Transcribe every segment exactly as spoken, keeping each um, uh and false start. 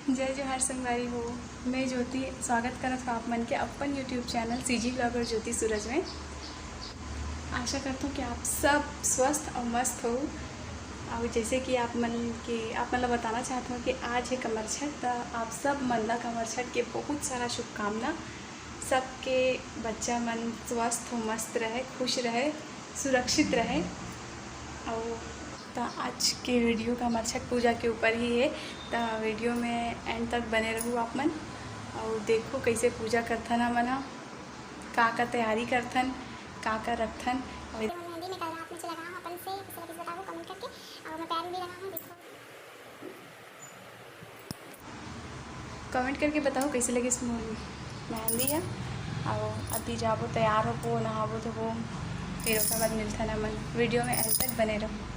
जय जोहार संगवारी हो, मैं ज्योति स्वागत करत हूँ आप मन के अपन YouTube चैनल सीजी ब्लॉगर ज्योति सूरज में। आशा करता हूँ कि आप सब स्वस्थ और मस्त हो। और जैसे कि आप मन के आप मन ला बताना चाहत हूँ कि आज है कमरछठ, त आप सब मन ला कमरछठ के बहुत सारा शुभकामना। सबके बच्चा मन स्वस्थ हो, मस्त रहे, खुश रहे, सुरक्षित रहे। और त आज के वीडियो कमरछठ पूजा के ऊपर ही है, त वीडियो में एंड तक बने रहू आप मन। और देखो कैसे पूजा करथन हमन ह, का का तैयारी करथन, का का रखथन। और मेहंदी में कल रात में चला रहा हूँ अपन से, किसी लगे बताओ कमेंट करके। और मैं पैर भी लगा हूँ, देखो। कमेंट करके बताओ कैसे लगिस मोर मेहंदी ह। और अभी जाबो, तैयार होबो, नहाबो धोबो, फिर ओकर बाद मिलथन हमन। वीडियो में एंड तक बने रहो।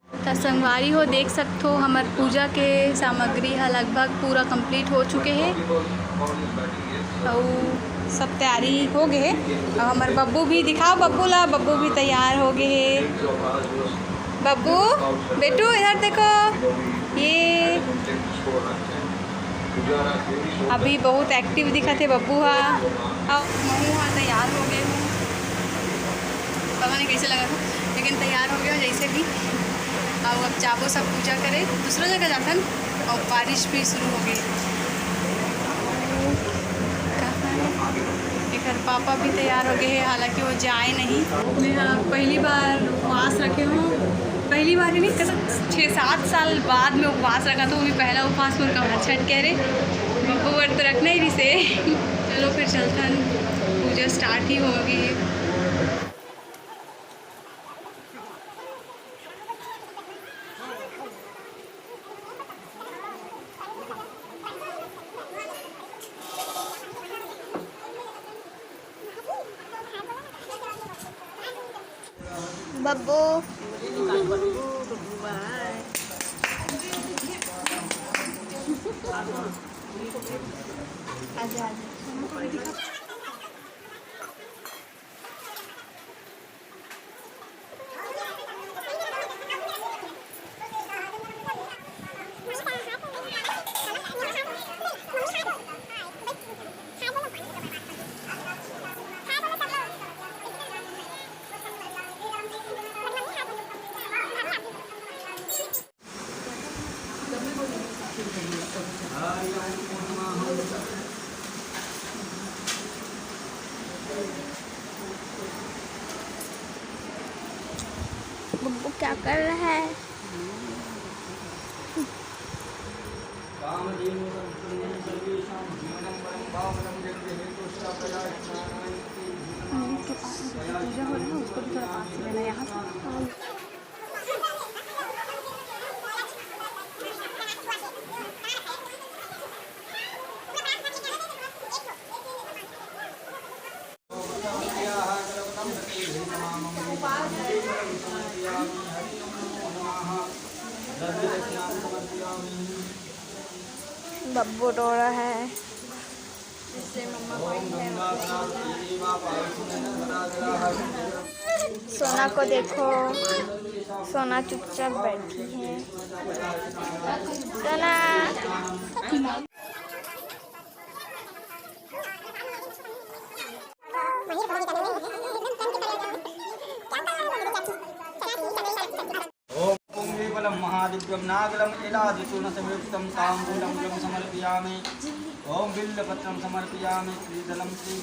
त संगवारी हो, देख सकथो, हमर पूजा के सामग्री ह लगभग पूरा कंप्लीट हो चुके हे। अउ सब तैयारी हो गए हे। अउ हमर बब्बू भी, दिखाओ बब्बू ला, बब्बू भी तैयार हो गए हे। बब्बू, बेटू, इधर देखो, ये अभी बहुत एक्टिव दिखत हे बब्बू हा। अउ महू हा तैयार हो गए हूँ, पता नहीं कैसे लगा था, लेकिन तैयार हो गए हूँ जैसे भी। अउ अब जाबो सब पूजा करे, दूसरा जगह जाथन। अउ बारिश भी शुरू हो गई। कहाँ है? एकर पापा भी तैयार हो गए हैं, हालांकि वो जाए नहीं। मैं, हाँ, पहली बार उपवास रखे हूँ, पहली बार ही नहीं, कसम, छः सात साल बाद में उपवास रखा था, वो भी पहला उपवास मोर कमरछठ के रहे, वो व्रत रखना ही रिसे। चलो फिर चलथन, पूजा स्टार्ट ही हो गई है। बब्बू। आजा, आजा। बब्बू क्या कर रहा है? मंदिर के पास में पूजा हो रहा है, उसको भी थोड़ा पास से लेना यहाँ से। बब्बू रो रहा है। सोना को देखो, सोना चुपचाप बैठी है। सोना। ओम वेपलं महादिव्यं नागलं एलादिसूर्णसंयुक्तं ताम्बूलं समर्पयामि। ओम बिल्वपत्रं समर्पयामि, श्रीदलं श्री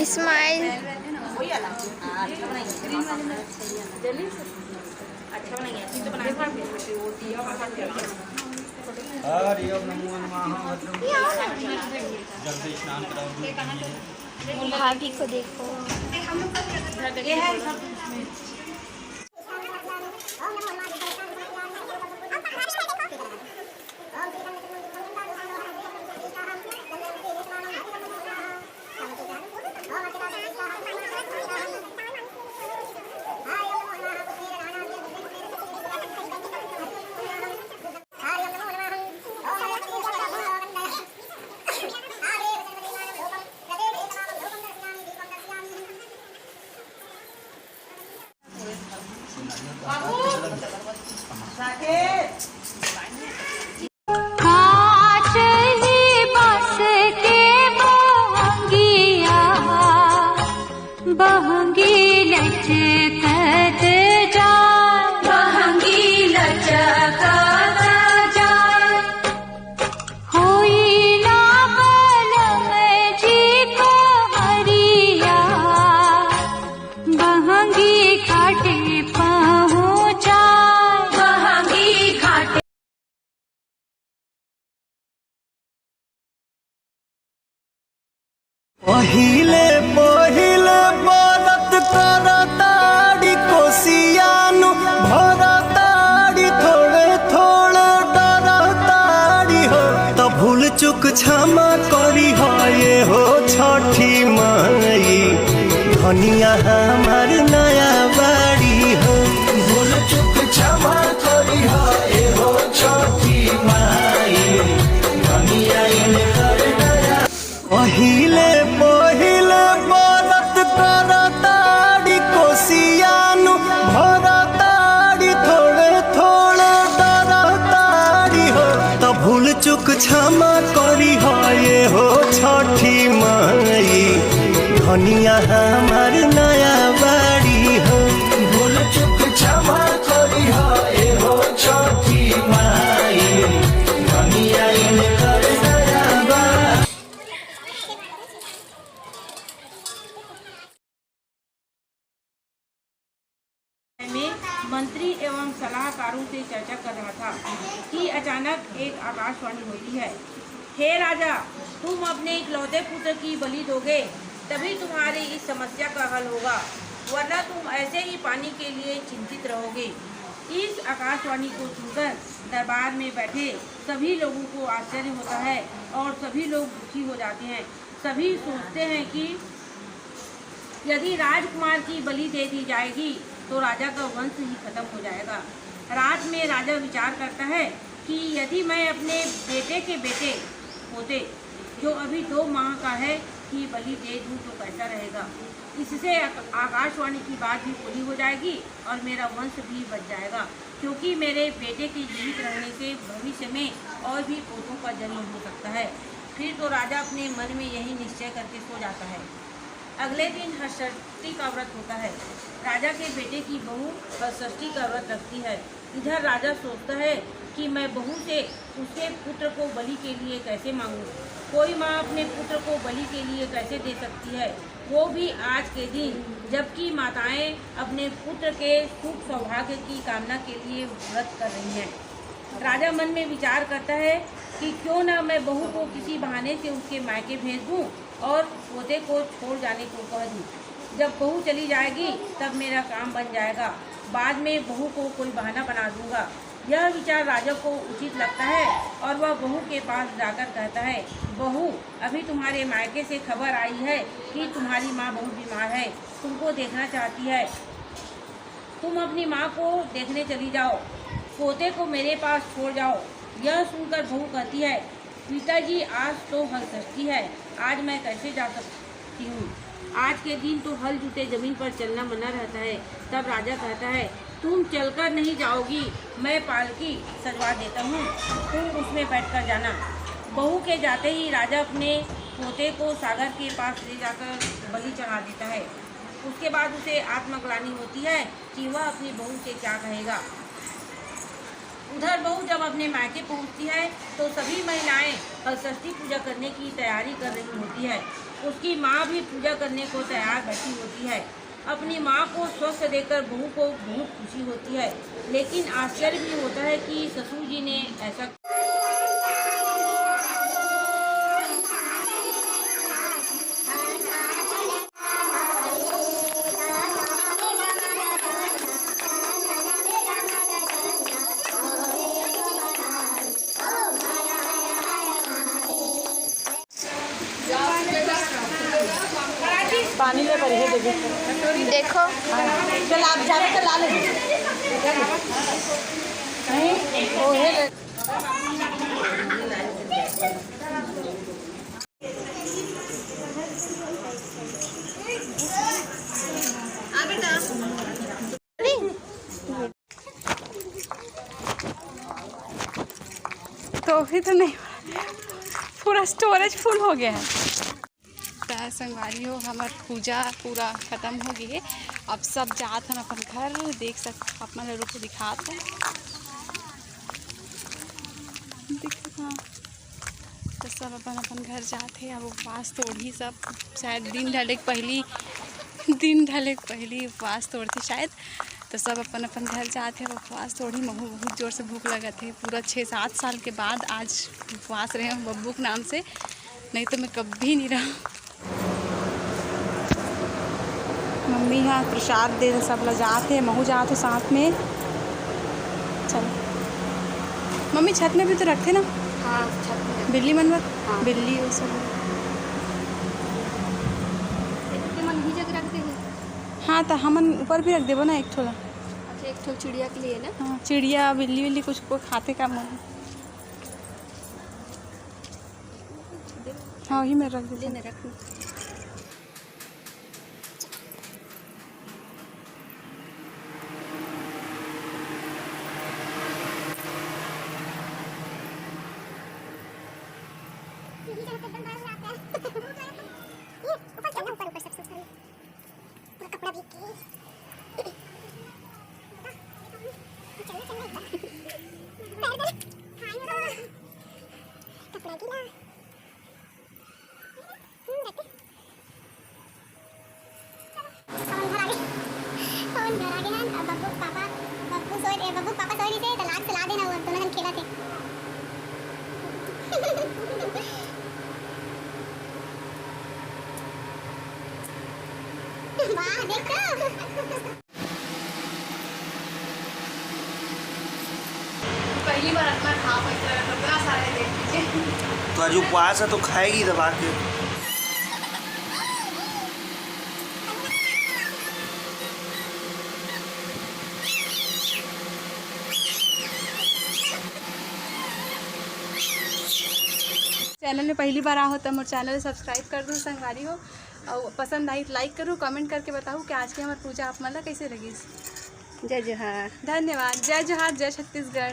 स्माइल। हरि ओम नमो नमः। जल्दी स्नान कराओ। भाभी को देखो। बहंगी लचकत जाय, बहंगी लचकत जाय। होई ना बलम जी को हरिया, बहंगी घाटे पहुँचाय, बहंगी घाटे। पहिले पहिले बरत करताड़ी कोसियानु, भरताड़ी थोड़े थोड़े डरताड़ी हो। त भूल चूक क्षमा करी हो, ये हो छठी माई, धनिया हमार नया बाड़ी हो। भूल चूक क्षमा करी हो, ये हो छठी माई, धनिया इनकर नया। पहिले पहिले बरत करताड़ी कोसियानु, भरताड़ी थोड़े थोड़े डरताड़ी हो। त भूल चूक क्षमा करी हो, ये हो छठी माई, धनिया हमार नया बाड़ी हो। भूल चूक क्षमा करी हो, ये हो छठी माई, धनिया इनकर नया बाड़ी। में मंत्री एवं सलाहकारों से चर्चा कर रहा था कि अचानक एक आकाशवाणी होती है, "हे राजा, तुम अपने इकलौते पुत्र की बलि दोगे, तभी तुम्हारी इस समस्या का हल होगा, वरना तुम ऐसे ही पानी के लिए चिंतित रहोगे।" इस आकाशवाणी को सुनकर दरबार में बैठे सभी लोगों को आश्चर्य होता है और सभी लोग दुखी हो जाते हैं। सभी सोचते हैं कि यदि राजकुमार की बलि दे दी जाएगी तो राजा का वंश ही खत्म हो जाएगा। रात में राजा विचार करता है कि यदि मैं अपने बेटे के बेटे पोते, जो अभी दो माह का है, की बलि दे दूं तो कैसा रहेगा? इससे आक-, आकाशवाणी की बात भी पूरी हो जाएगी और मेरा वंश भी बच जाएगा, क्योंकि मेरे बेटे के जीवित रहने से भविष्य में और भी पोतों का जन्म हो सकता है। फिर तो राजा अपने मन में यही निश्चय करके सो जाता है। अगले दिन हरषष्ठी का व्रत होता है। राजा के बेटे की बहू हरषष्ठी का व्रत रखती है। इधर राजा सोचता है कि मैं बहू से उसके पुत्र को बलि के लिए कैसे मांगूं? कोई माँ अपने पुत्र को बलि के लिए कैसे दे सकती है, वो भी आज के दिन, जबकि माताएं अपने पुत्र के सुख सौभाग्य की कामना के लिए व्रत कर रही हैं। राजा मन में विचार करता है कि क्यों ना मैं बहू को किसी बहाने से उसके मायके भेज दूं और पोते को छोड़ जाने को कह दूं। जब बहू चली जाएगी तब मेरा काम बन जाएगा, बाद में बहू को कोई बहाना बना दूंगा। यह विचार राजा को उचित लगता है और वह बहू के पास जाकर कहता है, "बहू, अभी तुम्हारे मायके से खबर आई है कि तुम्हारी माँ बहुत बीमार है, तुमको देखना चाहती है। तुम अपनी माँ को देखने चली जाओ, पोते को मेरे पास छोड़ जाओ।" यह सुनकर बहू कहती है, "पिताजी, आज तो हल षष्ठी है, आज मैं कैसे जा सकती हूँ?" आज के दिन तो हल जुते जमीन पर चलना मना रहता है। तब राजा कहता है, "तुम चलकर नहीं जाओगी, मैं पालकी सजवा देता हूँ, तुम उसमें बैठकर जाना।" बहू के जाते ही राजा अपने पोते को सागर के पास ले जाकर बलि चढ़ा देता है। उसके बाद उसे आत्मग्लानि होती है कि वह अपनी बहू से क्या कहेगा। उधर बहू जब अपने मायके पहुंचती है तो सभी महिलाएं हलषष्ठी पूजा करने की तैयारी कर रही होती है। उसकी माँ भी पूजा करने को तैयार बैठी होती है। अपनी माँ को स्वस्थ देखकर बहू को बहुत खुशी होती है, लेकिन आश्चर्य भी होता है कि ससुर जी ने ऐसा पानी ले बढ़िया देवी। देखो। चल, आप जाओ, चल, आ ले। नहीं, वो है। आ बेटा। तो भी तो नहीं, पूरा स्टोरेज फुल हो गया है। संगवारी हो, हमर पूजा पूरा खत्म हो गे हे। अब सब जात हन अपन घर। देख सक, आप मन ला रुक के दिखात हन। दिख, हाँ। तो सब अपन अपन घर जात हे। अब उपवास तोड़ही सब, शायद दिन ढले के पहिली, दिन ढले के पहिली उपवास तोड़थे शायद। तो सब अपन अपन घर जात हे, अब उपवास तोड़ही। महू बहुत जोर से भूख लगत हे, पूरा छः सात साल के बाद आज उपवास रहे हूँ बब्बू के नाम से, नहीं तो मैं कभी नहीं रहूँ। मम्मी हा प्रसाद दे सब ला जात हे, महू जात हो साथ में। चल मम्मी, छत में भी तो रखथे ना। हाँ, छत में रख। बिल्ली मन बर। हाँ। बिल्ली वो सब। एक तो मन ही जग रख दे। हाँ, तो हमन ऊपर भी रख देबो ना एक ठो ला। अच्छा, एक ठो चिड़िया के लिए ना। हाँ, चिड़िया बिल्ली विल्ली कुछ को खाथे का मन। हाँ, वही में रख दे। ले ना, रख। ये ऊपर चढ़ना, ऊपर, ऊपर सबसे ऊपर। पूरा कपड़ा भीग गया। चलो, चलो, एक बार। पैर धो ले। हाँ, ये कपड़ा गीला। हम्म, रख दे। चलो, पवन घर आ गए। पवन घर आ गए हैं। अब बब्बू के पापा, बब्बू सोए, ए, बब्बू के पापा सोए नहीं थे, तो लाग से ला देना, वो दोनों जन खेला थे। वाह, देख तो। पहली बार इतना खा पड़ रहा है, तो इतना सारे देख लीजिए। तो आज उपवास है तो खाएगी दबा के। चैनल में पहली बार आहो तो मोर चैनल सब्सक्राइब कर दो संगवारी हो, और पसंद आई तो लाइक करो, कमेंट करके बताओ कि आज के हमार पूजा आप मन ला कैसे लगिस। जय जोहार। धन्यवाद। जय जोहार, जय छत्तीसगढ़।